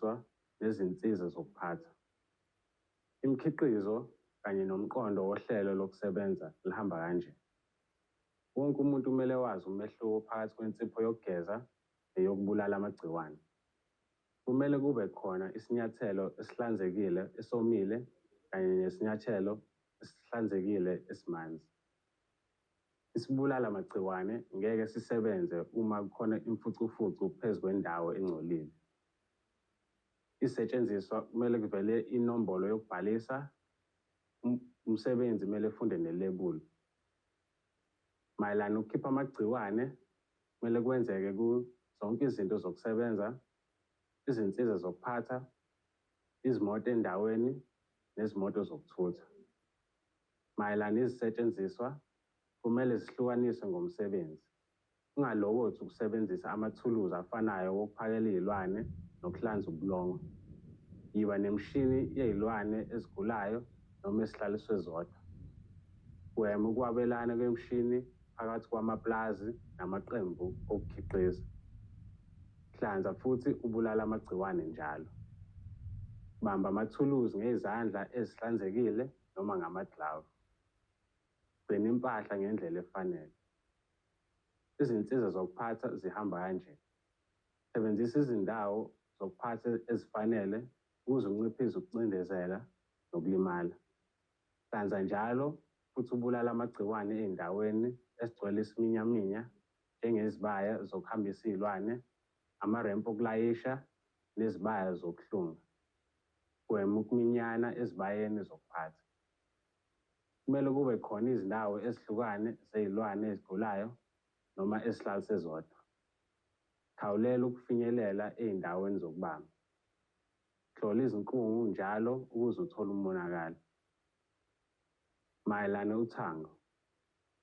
Izisetshenziswa nezinsiza zokuphatha. Imikhiqizo kanye nomqondo wohlelo lokusebenza lihamba kanje. Wonke umuntu kumele wazi umehluko phakathi kwensipho yokugeza neyokubulala amagciwane. Kumele kube khona isinyathelo esihlanzekile esomile kanye nesinyathelo esihlanzekile esimanzi. Isibulala magciwane ngeke sisebenze uma kukhona imfucumfucu phezu kwendawo engcolile. Izisetshenziswa kumele kuvele inombolo yokubhalisa, umsebenzi kumele efunde nelebuli. Mayelana nokukhipha amagciwane, kumele kwenzeke zonke izinto zokusebenza, izinsiza zokuphatha, izimoto endaweni nezimoto zokuthutha. Mayelana nezisetshenziswa, kumele zihlukaniswe ngomsebenzi. Ungalokothi ukusebenzisa amathuluzi afanayo wokuphakela iy'lwane nokuhlanza ubulongwe. Yiba nemishini yey'lwane ezigulayo noma ezihlaliswe zodwa. Gwema ukwabelana kwemishini phakathi kwamapulazi namaqembu okukhiqiza. Hlanza futhi ubulale amagciwane njalo. Bamba amathuluzi ngezandla ezihlanzekile noma ngamaglavu. Gcina impahla ngendlela efanele. Izinsiza zokuphatha zihamba kanje. Sebenzisa izindawo zokuphatha ezifanele ukuze unciphise ukucindezela nokulimala. Hlanza njalo futhi ubulale amagciwane ey'ndaweni ezigcwele isiminyaminya njengezibaya zokuhambisa iy'lwane, amarempu okulayisha nezibaya zokuhlunga. Gwema ukuminyana ezibayeni zokuphatha. Kumele kube khona izindawo ezihlukane zey'lwane ezigulayo noma ezihlaliswe zodwa. Khawulela ukufinyelela ey'ndaweni zokubamba. Hlola izinkungu njalo ukuze uthole umonakalo. Mayelana uthango,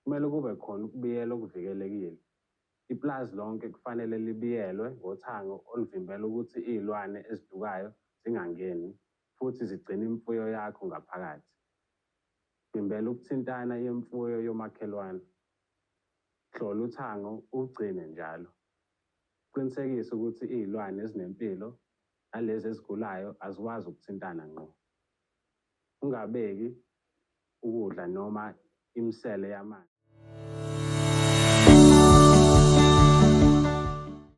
kumele kube khona ukubiyela okuvikelekile. Ipulazi lonke kufanele libiyelwe ngothango oluvimbela ukuthi iy'lwane ezidukayo zingangeni futhi zigcine imfuyo yakho ngaphakathi. Vimbela ukuthintana yemfuyo yomakhelwane. Hlola uthango uwugcine njalo. Qinisekisa ukuthi iy'lwane ezinempilo nalezi ezigulayo azikwazi ukuthintana ngqo. Ungabeki ukudla noma imisele yamanzi.